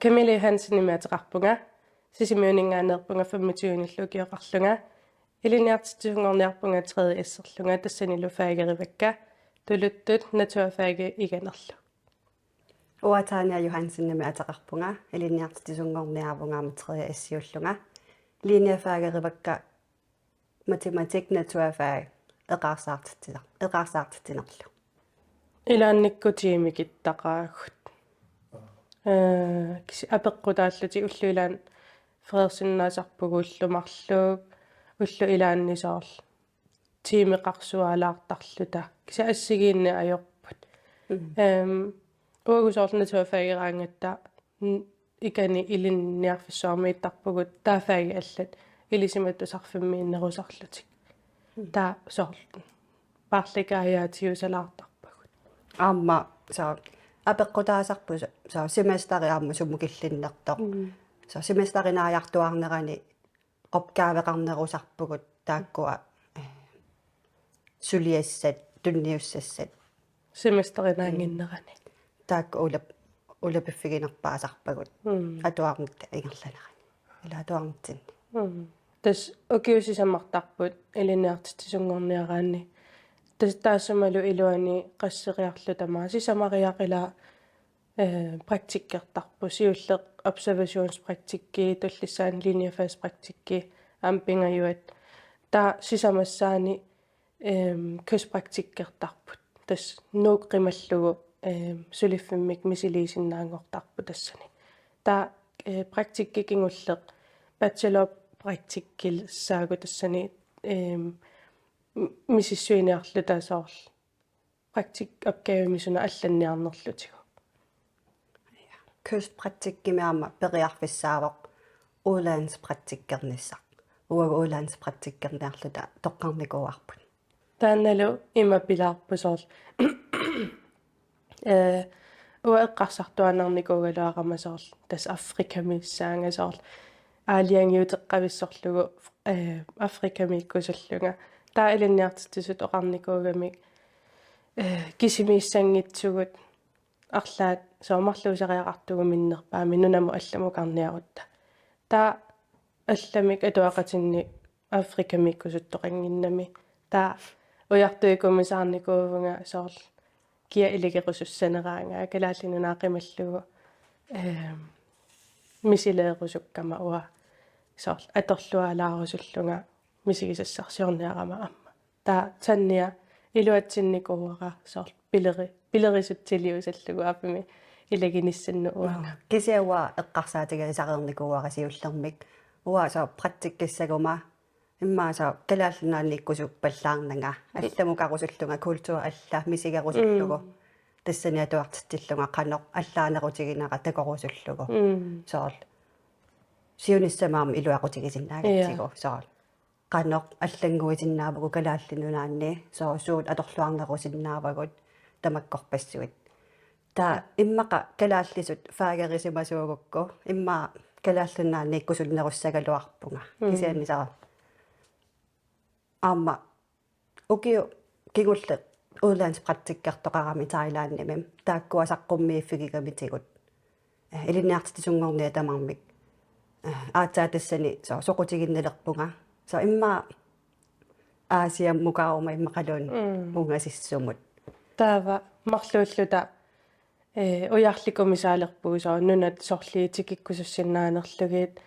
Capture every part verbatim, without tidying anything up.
Camilla Johansenimik ateqarpunga. Sisimiuninngaanneerpunga femogtyve-nillu ukioqarlunga. Ilinniartitsisunngorniarpunga tredje S-erlunga, tassanilu fagerivakka tuluttut naturfagit iganerlu. Uanga Tanja Johansenimik ateqarpunga, ilinniartitsisunngorniarpunga aamma tredje S-iullunga. Linjefagerivakka matematik naturfag eqaarsaartitsiner-, eqaarsaartitsinerlu. Ilaannikkut tiimikittaqaagut. Ee, kisi-, apeqqutaallutik ullut ilaanni feriarsinnaasarpugut ullut marluk, ullut ilaanni soorlu tiimeqarsualaartarluta. Kisianni assigiinneq ajorput. Mm. Ehm, uagut soorlu naturfageraangatta n-, ikani ilinniarfissuarmiittarpugut, taava fagit allat ilisimatusarfimmiinnerusarlutik. Mm. Taava soorlu paarlakaajaatiusalaartarpagut. Aamma, soorlu, apeqqutaasarput, soorlu, semesteri aamma sumut killinnersoq. Mm. Soorlu, semesterinaajartuaarnerani opgaveqarnerusarpugut taakkua, eh, suliassat, tunniussassat. Semesterinaannginnerani. Taakku ulap-, ulapiffiginerpaasarpagut. Mm. Atuarnitta ingerlanerani. Ila atuarnitsinni. Mm. Tassa ukiut sisamartarput ilinniartitsisunngorniaraanni. Tassa taassumalu iluani qasseriarluta tamaat sisamariaqilaa, eh, praktikkertarput, siulleq observationspraktikki, tullissaani linjefagspraktikki, aamma pingajuat. Taava sisamassaani, ehm, kystpraktikkertarput. Tassa Nuuk qimallugu, ehm, suliffimmik misiliisinnaanngortarput tassani. Taava, eh, praktikki kingulleq bachelorpraktikkilissaagut tassani, ehm, m-, misissuiniarluta soorlu praktikopgavemi suna allanniarnerlutigu. Kystpraktikkimi aamma periarfissaavoq udlandspraktikkernissaq. Uagut udlandspraktikkerniarluta toqqarnikuuarput. Taannalu ima pilaarpoq soorlu. Eh, uanga eqqarsartuaannarnikuugaluarama soorlu tassa Afrikamiissaanga soorlu aalajangiuteqqavissorlugu, eh, Afrikamiikkusullunga. Taava ilinniartitsisut oqarnikuugamik, eh, kisimiissanngitsugut arlaat soorlu marluusariaqartugut minnerpaamik nunamut allamukarniarutta. Taava allamik atuaqatinni Afrikamiikkusuttoqannginnami. Taava ujartuikumisaarnikuuvunga soorlu kia iligerusussaneraangat Kalaallit Nunaat qimallugu, ehm, misileerusukkama uanga soorlu atorlualaarusullunga misigisassarsiorniarama aamma. Taava Tanja iluatsinnikuuara soorlu pileri-, pilerisutsiliusallugu aapami ilaginissannut uanga. Nå, kisianni uanga eqqarsaatigisareernikuuara siullermik. Uanga soorlu praktikkissaguma immaqa soorlu Kalaallit Nunaanniikkusuppallaarnanga, allamukarusullunga kultur alla misigerusullugu. Mm. Tassani atuartitsillunga qanoq allaanerutiginera takorusullugu. Mm. Soorlu siunissami aamma iluaqutigisinnaagatsigu. Ja. Soorlu qanoq allannguisinnaavugut Kalaallit Nunaanni, soorlu suut atorluarnerusinnaavagut tamakkorpassuit. Taava immaqa kalaallisut fagerisimasuugukku, immaqa Kalaallit Nunaanniikkusunnerussagaluarpunga. Mm. Kisianni soorlu aamma ukiut kingulleq udlandspraktikkertoqarami Thailandimi, taakkua saqqummiiffigigamitigut. Eh, ilinniartitsisunngorniat tamarmik. Eh, aatsaat tassani soorlu soqutiginnilerpunga. Soorlu immaqa Aasiammukaaruma immaqaluunniit. Mm. Ungasissumut. Taava marluulluta, eh, ujarlikumisaalerpugut soorlu nunat sorliit tikikkusussinnaanerlugit,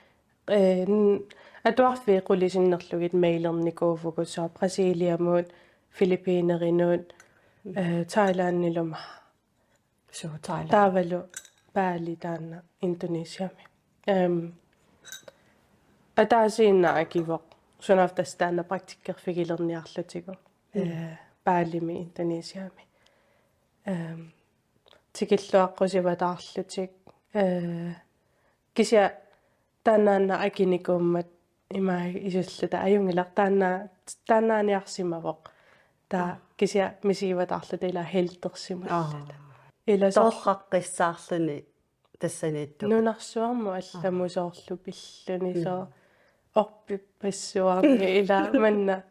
eh, n-, atuarfiit qulit sinnerlugit mailernikuuvugut soorlu Brasiliamut, Filippinerinnut, eh, Thailandiluma. Suu, Thailand. Taavalu Bali taanna Indonesiami. Ehm, ataasiinnaq akivoq, sunaaffa tassa taanna praktikkerfigilerniarlutigu. Mm. Eh, Balimi Indonesiami. Ehm, tikilluaqqusivataarlutik. Eh, kisianni taannaannaq akinikuummat ima isilluta ajunngilaq taanna, taannaaniarsimavoq. Taava, mm, kisianni misigivataarluta ila heltersimalluta. Aa. Ila soor-, torraqqissaarluni tassaniittup. Nunarsuarmut allamut, aa, soorlu pilluni, mm, soorlu orpippassuarni ila manna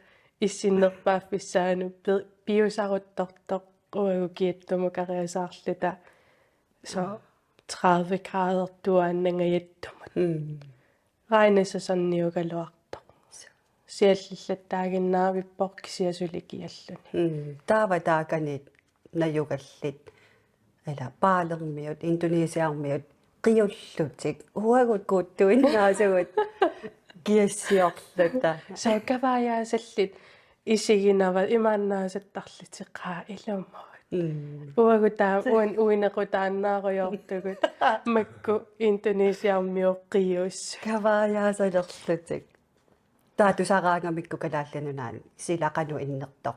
issinnerpaaffissaanut pi-, piusaruttortoq uagut kiattumukariasaarluta. Soorlu, aa, tredive grader tuaannangajattumut. Mm. Regnersæsoniugaluartoq. Siallillattaaginnaavippoq kisianni suli kialluni. Mm. Taava taakani najugallit. Ila Balimmiut, Indonesiarmiut, qiullutik. Uagut kuuttuinnaasugut kiassiorluta. Soorlu kavaajaasallit isiginava imaannaasattarlutik qaa ilumut. Mm. Uagut taava uan uinequtaannaarujoortugut. Makku Indonesiarmiut qiussut. Kavaajaasalerlutik. Taava tusaraangamikku Kalaallit Nunaanni sila qanoq innertoq.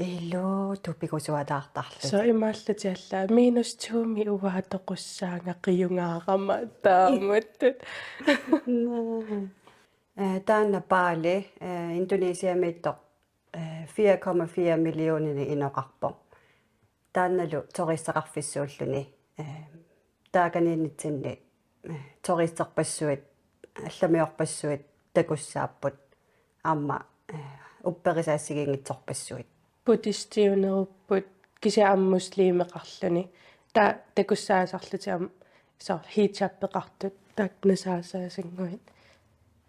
Iluu tupigusuataartarlutik. Soorlu imaallutik allaat minus to-mi uanga toqussaanga qiungaarama taamatut. Eh, taanna Bali, eh, Indonesiamiittoq, eh, fire komma fire millioninik inoqarpoq. Taannalu turisteqarfissuulluni, eh, taakaniinnitsinni, eh, turisterpassuit, allamiorpassuit takussaapput. Aamma, eh, upperisat assigiinngitsorpassuit. Buddhistiunerupput kisianni aamma muslimeqarluni. Taava takussaasarlutik aamma soorlu hijabeqartut taakku nasaasaasannguit.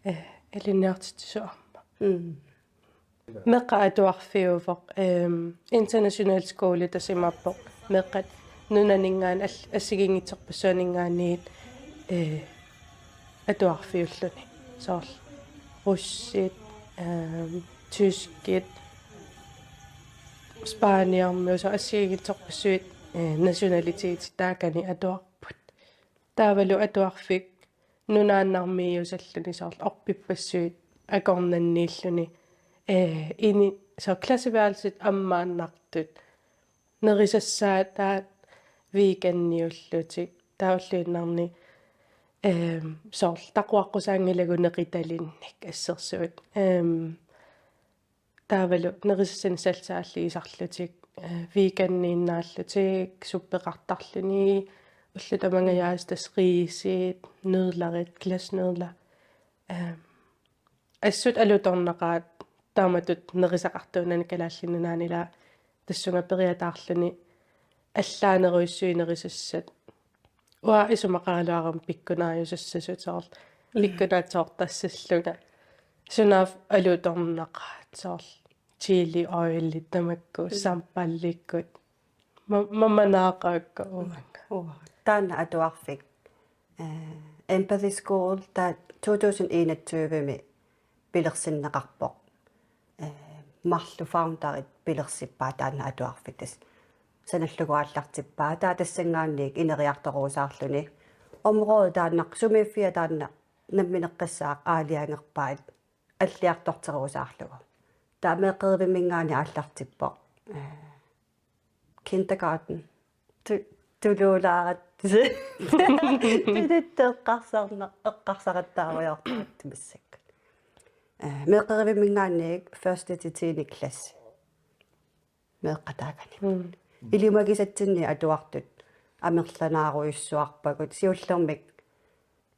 Eh, ilinniartitsisut aamma. Mm. Meeqqat atuarfiuvoq, ehm, international skole tassa imaappoq. Meeqqat nunaninngaanniit al-, assigiinngitsorpassuaninngaanniit, eh, atuarfiulluni. Soorlu russit, ehm, tyskit, spaniarmiut, soorlu assigiinngitsorpassuit, eh, nationalitetit taakani atuarput. Taavalu atuarfik nunaannarmiiusalluni soorlu orpippassuit akornanniilluni. Eh, ini-, soorlu klasseværelsit ammaannartut. Nerisassaataat weekendiullutik. Taava ulluinnarni, ehm, soorlu taquaqqusaanngilagut neqitalinnik assersuut. Ehm, taavalu nerisassanik salsa aalliisarlutik, eh, weekendiinnaallutik, suppeqartarluni, ullut tamangajaasa tassa riisit, nudlerit, glasnudler. Ehm, assut alutornaqaat taamatut nerisaqartuunani Kalaallit Nunaanni, ila tassunga periataarluni allaanerujussuit nerisassat. Uanga isumaqaraluarama pikkunaajusassasut soorlu. Mm. Pikkunaatsoortassallunga. Sunaaffa alutornaqaat soorlu chili oilit tamakku, mm, samballikkut. Ma-, mamanaaqaakka uanga. Uanga. Taanna atuarfik. Eh, Empathy School, taava to tusind enogtyve-mi pilersinneqarpoq. Eh, marluk founderit pilersippaat taanna atuarfik tassa. Sanallugu aallartippaat. Taava tassanngaanniit ineriartorusaarluni. Område taanna, sumiiffia taanna nammineq qassaaq aalajangerpaat alliartorterusaarlugu. Taava meeqqerivimminngaanniit aallartippoq. Eh, kindergarten. Tu-, tuluulaarat. Tuluttut eqqarsarna-, eqqarsaqattaarujoortartut massakkut. Eh, meeqqerivimminngaanniit første til tiende klasse. Meeqqat taakani. Mm. Ilimagisatsinni atuartut amerlanaarujussuarpagut siullermik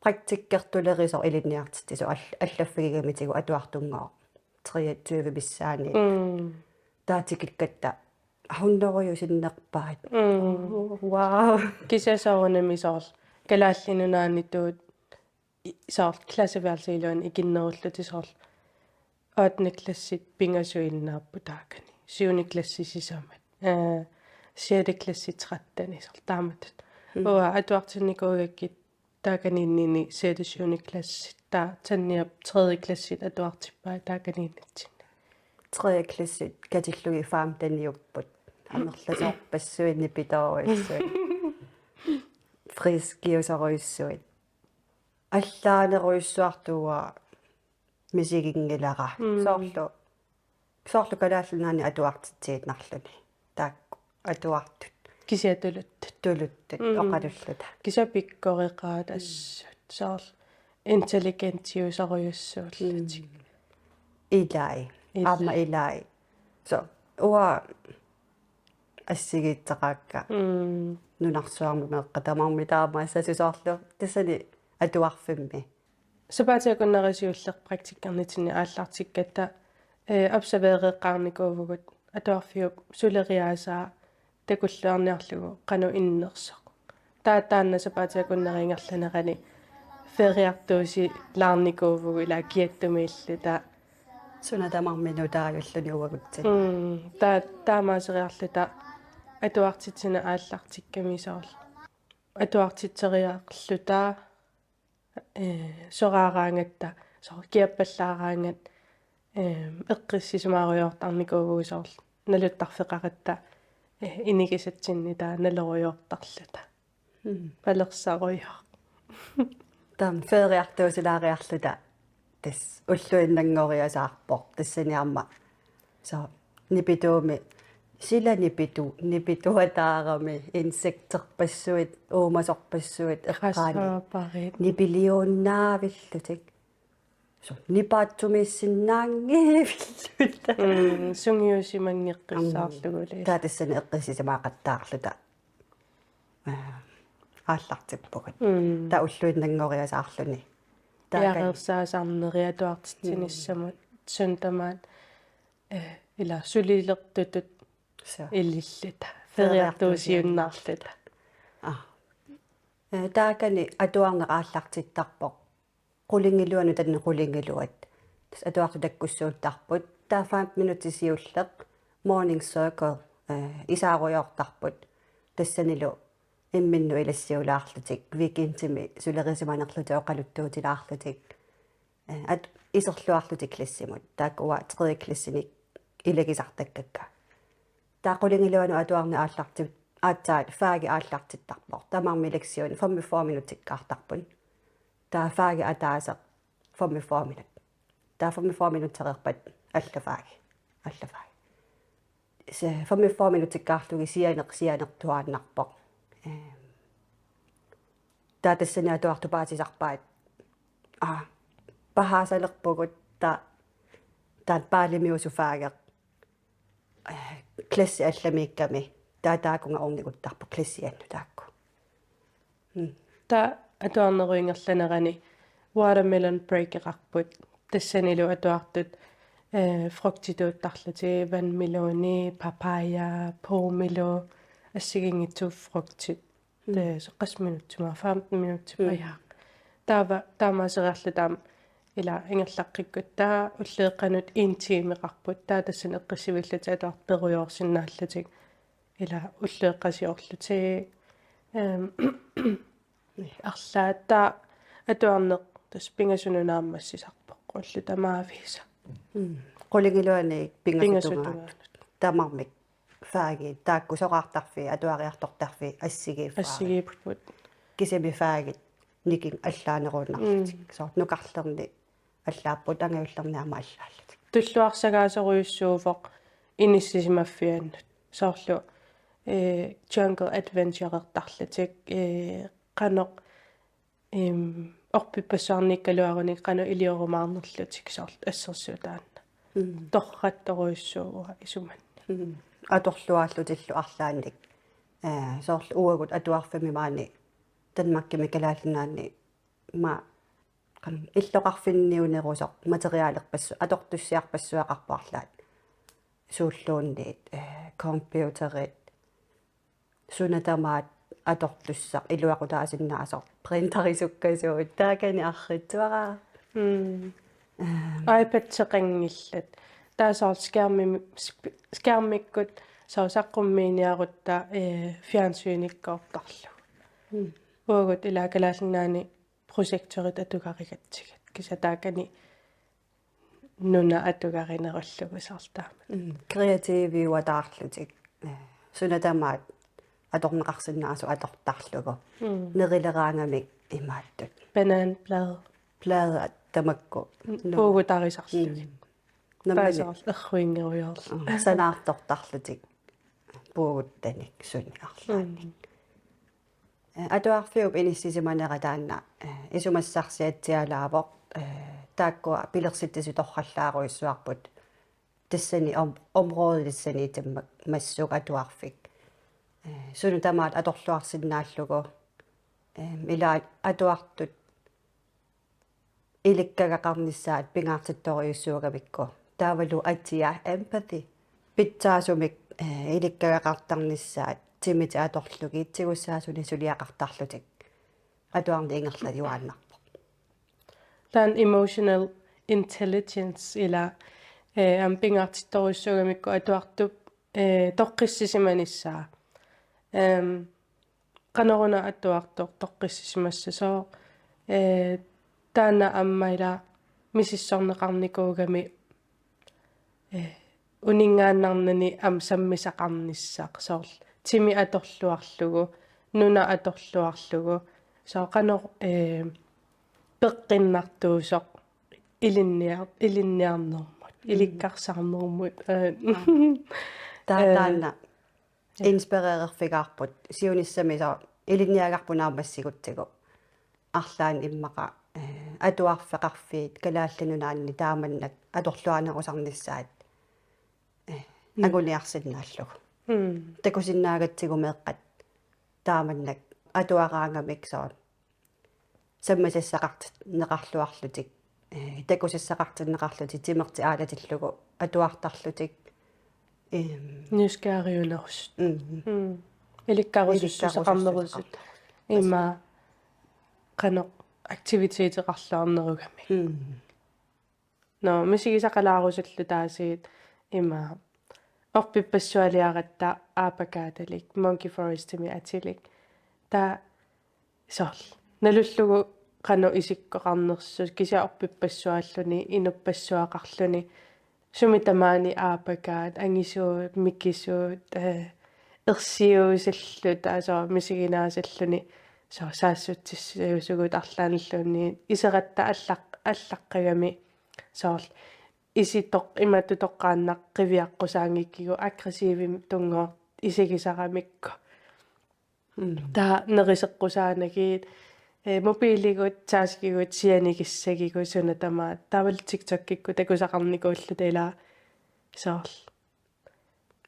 praktikkertulerisoq ilinniartitsisoq all-, allaffigigamitigut atuartunngooq treogtyve missaani. Mm. Taava tikikkatta hunnorujusinnerpaat. Mm. Oh, wow. Kisianni soorunami soorlu Kalaallit Nunaannitut i-, soorlu klasseværelsit iluanni ikinnerullutik soorlu ottende klassit pingasuinnaapput taakani. Syvende klassit sisamat. Eh, sjette klassit trettende soorlu taamatut. Mm. Uanga atuartinnikuugakkit taakaniinnini sjette, syvende klassit. Taava Tanniap tredje klassit atuartippai taakaniinnitsinni. Tredje klassit katillugit femteniupput. Amerlasoorpassuit nipitoorujussuit. Friskiusorujussuit. Allaanerujussuartut uanga misiginngilara. Mm. Soorlu, soorlu Kalaallit Nunaanni atuartitsiinnarluni. Taakku atuartut. Kisianni tuluttut. Tuluttut, mm, oqalulluta. Kisianni pikkoreqaat, mm, assut. Soorlu intelligentiusorujussuullutik. Mm. Ilai. Ilai. Aamma ilai. So, uanga assigiittaqaakka. Mm. Nunarsuarmi meeqqat tamarmik taamaassasoq soorlu. Tassani atuarfimmi. Sapaatip akunnera siulleq praktikkernitinni aallartikkatta, eh, observereqqaarnikuuvugut atuarfiup suleriaasaa takulluarniarlugu qanoq innersoq. Taa taanna sapaatip akunneri ingerlanerani feriartuusilaarnikuuvugut ilaa kiattumiilluta. Suna tamarmi nutaajullugu uagutsinnut. Mm, taa taamaaseriarluta atuartitsineq aallartikkami soorlu. Atuartitseriarluta eh, soraaraangatta, soorlu kiappallaaraangat, eh, eqqissisimaarujoortarnikuuvugut soorlu naluttarfeqaratta, eh, inigisatsinni taa nalerujoortarluta. Mm. Palersarujoor. Taam feriartuusilaariarluta tassa ulluinnanngoriasaarpoq tassani aamma. So nipituumi sila nipitu, nipituataarami, insekterpassuit, uumasorpassuit, eqqaani. Græshopperit. Nipiliuunnaavillutik. So nipaatsumiissinnaanngivilluta. Mm, sungiusimanngeqqissaarluguli. Taa tassani eqqissisimaaqattaarluta. Eh, aallartippugut. Mm. Taa ulluinnanngoriasaarluni. Taa kan- Piareersaasarneri atuartitsinissamut. Mm. Suna tamaat, eh, ilaa sulilertutut. So. Ililluta. Feriartuusiunnaarluta. Ah. Eh, taakani atuarneq aallartittarpoq. Qulingiluanut, taanna qulingiluat. Tassa atuartut takkussuuttarput. Taa fem minutit siulleq Morning Circle, eh, isaarujoortarput. Tassanilu imminnut ilassiulaarlutik, weekendimi sulerisimanerlutik oqaluttuutilaarlutik. Eh, at iserluarlutik klassimut. Taakku uanga tredje klassinik ilagisartakkakka. Taa qulingiluanut atuarneq aallarti-, aatsaat fagit aallartittarpoq. Tamarmik lektionit femogfyrre minuttikkaartarput. Taa fagit ataaseq femogfyrre minut. Taa femogfyrre minuttereerpat alla fagi. Alla fagi. Se femogfyrre minuttikkaarlugit sianeq-, sianertuaannarpoq. Ehm. Taa tassani atuartut paasisarpaat. Aa, pahaasalerpugut taa, taa paalimiusufageq. Eh, klassi allamiikkami. Taa taakunga orniguttarput klassiannut taakku. Mm. Taa atuarnerup ingerlanerani watermelon breakeqarput. Tassanilu atuartut, eh, frugtituuttarlutik, vandmeloni, papaya, pomelo, assigiinngitsut frugtit. Mm. Tassa qassit minutsit, femten minutsit. Mm. Pajaaq. Taava taamaaseriarluta aamma ilaa ingerlaqqikkutta taa ulloqeqqanut en timeqarput. Taa tassani eqqissivillutik atuartut perujoorsinnaallutik. Ilaa ulloqeqqasiorlutik. Ehm, arlaat taa atuarneq tassa pingasunut naammassisarpoq ullut tamaaviisa. Mm. Qulingiluanik pingasut tungaanut. Pingasut tungaanut. Tamarmik fagit, taakku soraartarfiit, atuariartortarfiit, assigiiffiit. Assigiipput. Kisimi fagit nikingaallaanerunnarlutik. Mm. Soorlu nukarlerni allaapput, angajullerni aamma allaallutik. Tulluarsagaasorujussuuvoq inissisimaffiannut. Soorlu, eh, jungle adventurertarlutik, eh, qanoq, em, orpippassuarniikkaluarunik qanoq iliorumaarnerlutik soorlu assersuut taanna. Mm. Torrattorujussuuvoq isumanni. Mm. Atorluarlutillu arlaannik. Eh, soorlu uagut atuarfimmi maani Danmarkimi Kalaallit Nunaanni ma-, qan-, illoqarfinniunerusoq materialerpassu-, atortussiarpassuaqarpoq arlaat. Suulluunniit, eh, computerit, suna tamaat atortussaq, iluaqutaasinnaasoq, printerisukkasuut, taakani arriitsuaraa. Mm. Ehm. iPad-eqanngillat. Taava soorlu skærmimi-, sp-, skærmikkut soorlu saqqummiiniarutta, eh, fjernsynikkoortarlugu. Mm. Uagut ilaa Kalaallit Nunaanni projektorit atugarigatsigit. Kisianni taakani nuna atugarinerullugu soorlu taama. Mm, kreativiuataarlutik. Eh, suna tamaat atorneqarsinnaasut atortarlugu. Mm. Nerileraangamik imaattut. Bananblad. Blade tamakku. Mm, nu-, puugutarisarlugit. Mm. Nammineq. Paaseq erruinngerujoorluni. Mm, sanaartortarlutik. Puuguttanik sunik arlaannik. Mm. Eh, atuarfiup inissisimanera taanna, eh, isumassarsiatsialaavoq, eh, taakkua pilersitsisut torrallaarujussuarput tassani om-, områdetissaniitimmassuk atuarfik. Eh, suna tamaat atorluarsinnaallugu, eh, ilaa atuartut ilikkagaqarnissaat pingaartittorujussuugamikku. Taavalu atia, empathy. Pitsaasumik, eh, ilikkagaqartarnissaat timit atorlugit tigussaasunik suliaqartarlutik atuarneq ingerlajuaannarpoq. Taanna emotional intelligence ila, eh, aamma pingaartittorujussuugamikku atuartup, eh, toqqissisimanissaa. Ehm, qanoruna atuartoq toqqissisimassasooq, eh, taanna aamma ila misissorneqarnikuugami, eh, uninngaannarnani aamma sammisaqarnissaq soorlu timi atorluarlugu, nuna atorluarlugu, soorlu qanoq, eh, peqqinnartuusoq ilinniar-, ilinniarnermut, mm, ilikkarsaarnermut, eh. Taa-, eh, taanna. Ja. Inspirererfigaarput siunissami soorlu ilinniagarput naammassigutsigu. Arlaannik immaqa, eh, atuarfeqarfiit Kalaallit Nunaanni taamannak atorluarnerusarnissaat, eh, mm, anguniarsinnaallugu. Mm. Takusinnaagatsigu meeqqat taamannak atuaraangamik soorlu sammisassaqartinneqarluarlutik, eh, takusassaqartinneqarlutik timertik aalatillugu atuartarlutik. Ehm. Nysgerrigerinerusut. Mm. Mm. Ilikkarusussuseqarnerusut. Ilikkarusussuseqarnerusut. Ima qanoq aktiviteteqarluarnerugamik. Mm. Nå, misigisaqalaarusulluta aasiit ima orpippassualiaratta aapakaatalik, Monkey Forestimi atilik. Taava soorlu nalullugu qanoq isikkoqarnersoq, kisianni orpippassuaalluni, inuppassuaqarluni, sumi tamaani aapakaat, angisuut, mikisuut, eh, ersiuusalluta, soorlu misiginaasalluni, soorlu saassutsissuusugut arlaannilluunniit, iseratta allaq-, allaqqagami, soorlu isitoq-, imatut toqqaannaq qiviaqqusaanngikkigu aggressivimik tunngooq isigisaramikku. Mm. Taava neriseqqusaanagit, eh, mobiiligut, taskigut, sianigissagigut, suna tamaat. Taavalu TikTokikkut takusaqarnikuulluta ila soorlu.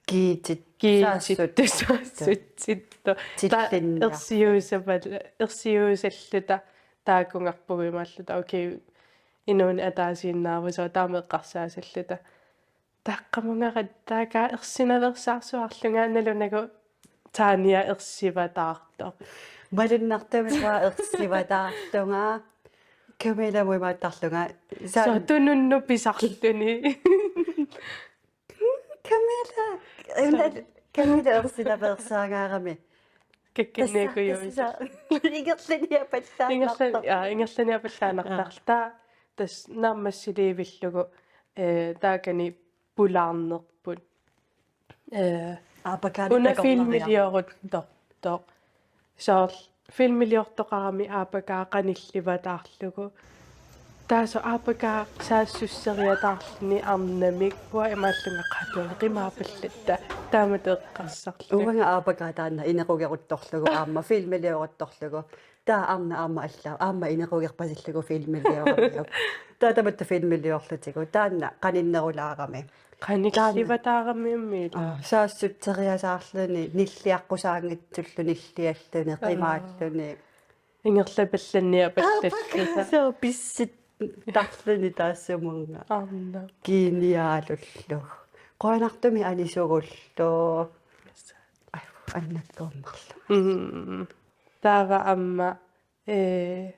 Kiitit. Kiitit. Saassut. Saassutsittoq. Taava tillinniar-, ersiuusapal-, ersiuusalluta taakunngarpugut imaalluta. Okay, inuuneq ataasiinnaavoq, soorlu taama eqqarsaasalluta. Taqqamungaratta taakku ersinaveersaarsuarlunga nalunagu Tania ersivataartoq. Malunnartumik uanga ersivataarlunga. Camillamut imaattarlunga. Sa-, soorlu tununnut pisarluni. Camilla. Una, Camilla ersinaveersaangaarami. Kakkinniakujuisa. Tassa, tassa. Ingerlaniapallaannartoq. Ingerla-, ja, ingerlaniapallaannartarluta. Ja. Tassa naammassiliivillugu, eh, taakani pulaarnerput. Eh, aapakaat una takornariarlugu. Filmilioruttortoq. Soorlu filmiliortoqarami aapakaa qanillivataarlugu. Taava soorlu aapakaa saassusseriataarluni arnamik, uanga imaallunga qaatuani qimaapallatta taamatut eqqarsarlunga. Uanga aapakaa taanna inequgeruttorlugu aamma filmilioruttorlugu. Taava arnaq aamma alla-, aamma inequgerpasillugu filmilioramiuk. Taava tamatta filmiliorlutigu. Taanna qaninnerulaarami. Qanillivataarami umiila. Aa, saassutseriasaarluni, nilliaqqusaanngitsullu nillialluni, aa, qimaalluni. Ingerlapallanniapallalluta. Aa, pakka, soorlu pissittarluni taassumunnga. Arnaq. Kiiniaalullu. Qujanartumik anisugullu. Ai, annakkoormarlu. Mm. Taava aamma, eh,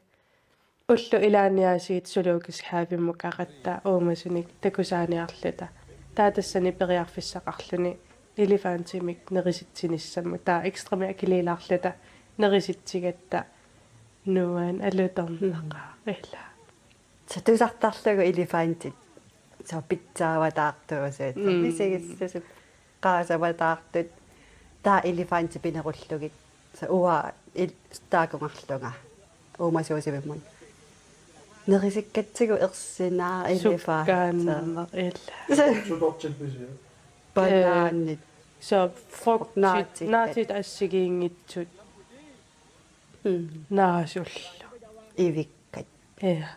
ullut ilaanni aasiit Zoologisk Havemukaratta uumasunik takusaaniarluta. Taava tassani periarfissaqarluni elefantimik nerisitsinissamut. Taava ekstramik akiliilaarluta nerisitsigatta nuan alutornaqaaq ila. Soorlu tusartarlugu elefantit. Soorlu pitsaavataartuusut. Mm. Misigissasut. Qaasavataartut. Taava elefantit pinerullugit. Soorlu uanga il-, taakunngarlunga. Uumasuusivimmut. Nerisikkatsigu ersinaa elefant. Sukkaannaq ila. Sutortilpisiuk? Banaanit. Eh, soorlu frugtit, frugtit, naatit, naatit assigiinngitsut. Mm. Naasullu. Ivikkat. Ja. Ja.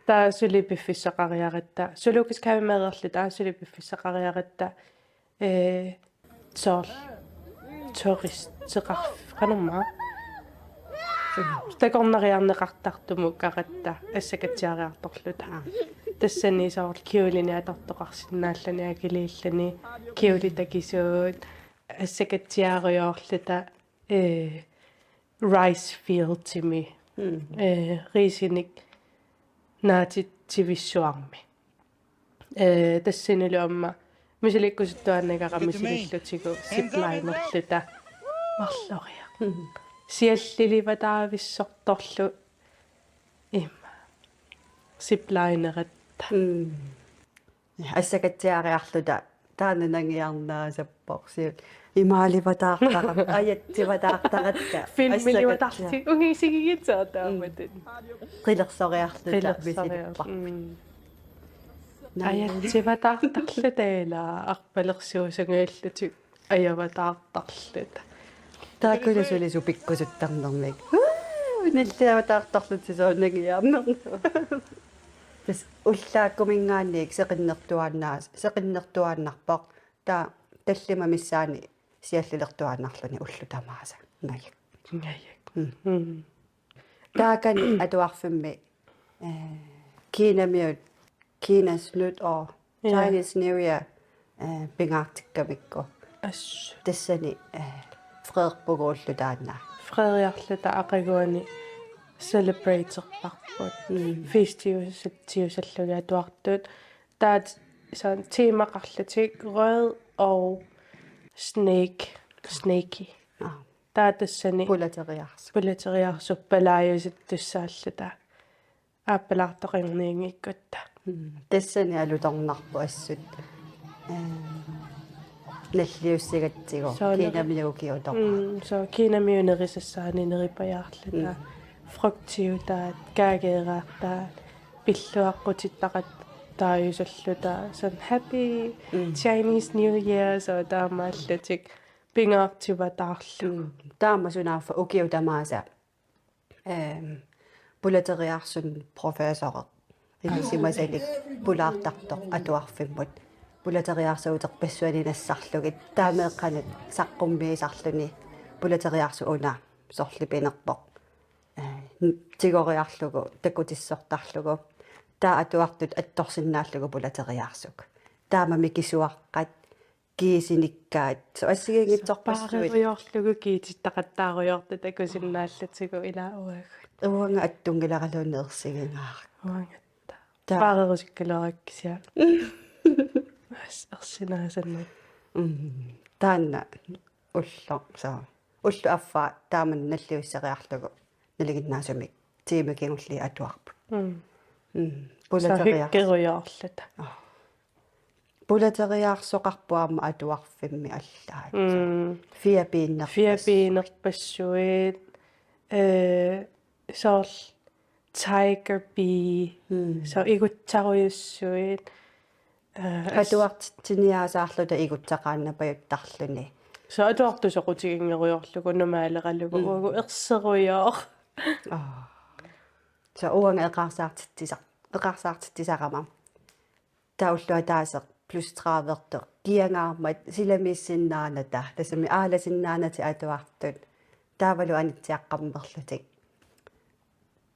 Taava suli piffissaqariaratta. Zoologisk Have meereerluta, taava suli piffissaqariaratta. Eh, soorlu turisteqarf-, qanormaa. Takornariarneqartartumukaratta assakatsiariartorluta. Aa. Tassani soorlu kjolenik atortoqarsinnaalluni akiliilluni, kjolet takisuut. assakatsiarujoorluta, eh, rice fieldsimi, mm, eh, riisinik naatitsivissuarmi. Eh, tassanilu aamma misilikkusuttuaannagara misilillutigu ziplinerluta marloriaq. Mm. Siallilivataavissartorlu immaqa ziplineratta. Mm. Assakatsiariarluta taanna nangiarnaasappoq siulleq. Imaalivataartaratta, ajatsivataartaratta. Filmilivatarlutik, assakatsia-, ungisigigissaartaammat. Mm. Qilersoriarluta. Qilersoriar-, misilipparput. Mm. Naa. Ajatsivataartarluta ila arpalersuusunngillutik ajavataartarluta. Taakkunuku suli supikkusuttarnermik. Uu, nalliavataartarlutik soorunami aamma. Tassa ullaakkuminngaanniit seqinnertuaannaas-, seqinnertuaannarpoq. Taava tallimat missaanni siallilertuaannarluni ullut tamaasa. Ngajak. Ngajak. Mm. Mm. Taakani atuarfimmi, eh, Kinamiut, Kinas nytår, ja, Chinese New Year, eh, pingaartikkamikku. Assut. Tassani, eh, freerpugut ulloq taanna. Freeriarluta aqaguani celebraterparput. Mm. Festiusatsiusallugit atuartut. Taava soorlu temaqarlutik rød og snake, snaky. Aa. Taava tassani pulateriaarsuup. Pulateriaarsuup palaajusittussaalluta. Aappalaartoqarnianngikkutta. Mm. Tassani alutornarpoq assut. Eh, nalliussigatsigu. Soorlu Kinamiut ukiutoqaat. Mm, soorlu Kinamiut nerisassaannik neripajaarluta. Mm. Frugtiutaat, kaageeraartaat, pilluaqqutittaqattaajusalluta. Soorlu Happy, mm, Chinese New Year, soorlu taamaallutik pingaartivataarlugu. Mm. Taama sunaaffa ukiut tamaasa, ehm, pulateriaarsunik professori ilisimasalik pulaartartoq atuarfimmut. Pulateriaarsuuterpassuani nassarlugit. Taava meeqqanut saqqummiisarluni pulateriaarsuup una sorlipinerpoq. Eh, tigoriarlugu, takutissortarlugu. Taava atuartut attorsinnaallugu pulateriaarsuk. Taama mikisuaqqat, kiisinikkaat, soorlu assigiinngitsorpassuit. Paarerujoorlugu kiitittaqattaarujoortut takusinnaallutigu ilaa uagut. Uanga attunngilaraluunniit ersigingaarpara. Uangattaaq. Taava. Paarerusikkaluarakku kisianni. As-, ersinaasannik. Mm. Taanna ulloq, soorlu. Ulloq affaa taama nalliusseriarlugu nalinginnaasumik tiimit kingulliit atuarput. Mm. Mm. Soorlu pulateriaars-, hyggerujoorluta. Aa. Pulateriaarsoqarpoq aamma atuarfimmi allaat. Mm. Fjerbenerpassuit. Fjerbenerpassuit, eh, soorlu tiger bee, mm, soorlu igutsarujussuit, eh, as-, atuartitsiniaasaarluta igutsaqaannapajuttarluni. Soorlu atuartut soqutiginngerujoorlugu normaaleralugu, mm, uagut erserujoor. Aa. Soorlu uanga eqaarsaartitsisar-, eqaarsaartitsisarama. Taava ulloq ataaseq plus tredive-rtoq kiangaarmat silamiissinnaanata, tassami aalasinnaanatik atuartut. Taavalu anitsiaqqammerlutik.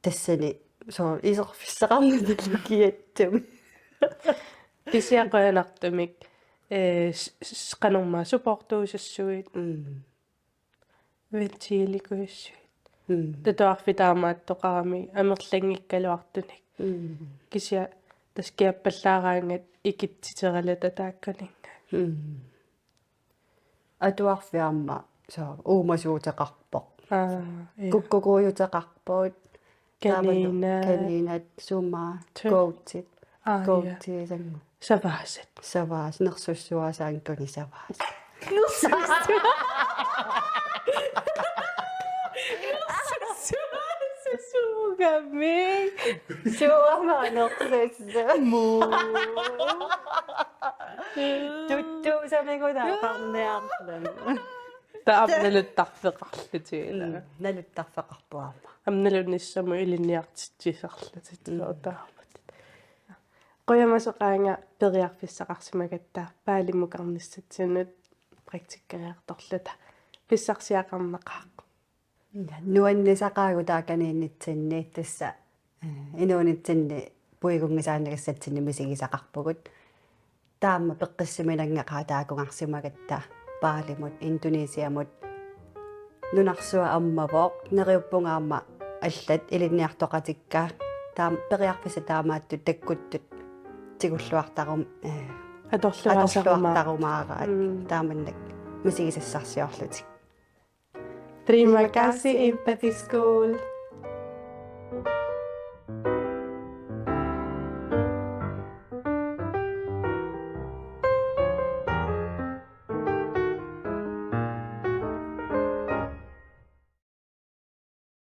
Tassani soorlu iserfissaqarnata kiatsumi. Kisianni qujanartumik, eh, s-, s-, qanormaa supportuusassuit. Mm. Ventilikuissuit. Mm. Atuarfik taamaattoqarami amerlanngikkaluartunik. Mm. Kisianni tassa kiappallaaraangat ikitsiteralata taakkuninnga. Mm. Atuarfik aamma soorlu uumasuuteqarpoq. Aa, ja. Kukkukuujuteqarput. Taavalu kaninat. Kaninat, suma, tø-, goatit. Aa, ja. Goatit, sanga. Savaasat. Savaas-, nersussuaasaankuni savaasat. Nersussuaasat. Nersussuaasat suugami. Suugami nersussuaasat. Muu. Tuttuusamiguna qarniarlami. Taava aamma naluttarfeqarlutik ilaa. Mm, naluttarfeqarpoq aamma. Aamma nalunngissamut ilinniartitsisarlutik, mm, soorlu taamatut. Qujamasoqaanga periarfissaqarsimagatta Paalimukarnissatsinut praktikkeriartorluta. Pissarsiaqarnaqaaq. Nuannisaqaagut taakaniinnitsinni tassa, eh, inuunitsinni puigunngisaannagassatsinni misigisaqarpugut. Taama peqqissiminanngeqaaq taakunngarsimagatta. Nepaalimut, Indonesiamut. Nunarsuaq ammavoq, neriuppunga aamma allat ilinniartoqatikka, taam-, periarfissat taamaattut takkuttut tigulluartarum-, eh, atorluartarumaaraat. Mm. Taamannak misigisassarsiorlutik. Terima kasih, Empathy School.